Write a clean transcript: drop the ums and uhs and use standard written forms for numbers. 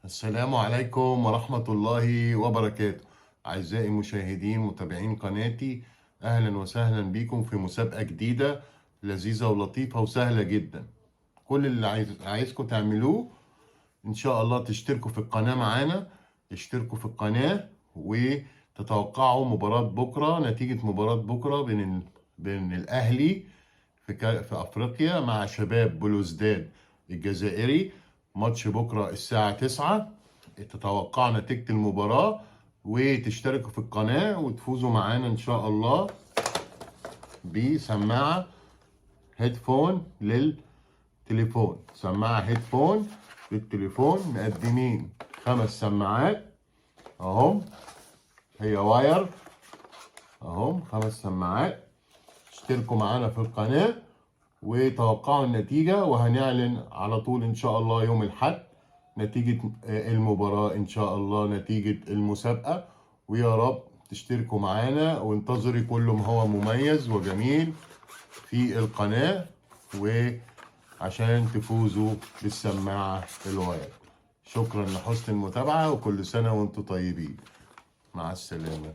السلام عليكم ورحمة الله وبركاته. أعزائي المشاهدين متابعين قناتي، أهلا وسهلا بكم في مسابقة جديدة لذيذة ولطيفة وسهلة جدا. كل اللي عايزكم تعملوه إن شاء الله تشتركوا في القناة معانا، اشتركوا في القناة وتتوقعوا مباراة بكرة، نتيجة مباراة بكرة بين الأهلي في أفريقيا مع شباب بلوزداد الجزائري. ماتش بكرة الساعة 9. تتوقعوا نتيجة المباراة وتشتركوا في القناة وتفوزوا معانا إن شاء الله بسماعة headphone للتليفون، سماعة headphone للتليفون. مقدمين 5 سماعات اهم، هي wire اهم 5 سماعات. اشتركوا معانا في القناة وتوقعوا النتيجة، وهنعلن على طول إن شاء الله يوم الأحد نتيجة المباراة إن شاء الله، نتيجة المسابقة. ويا رب تشتركوا معانا وانتظري كل ما هو مميز وجميل في القناة، وعشان تفوزوا بالسماعة ال wire. شكرا لحسن المتابعة، وكل سنة وانتم طيبين. مع السلامة.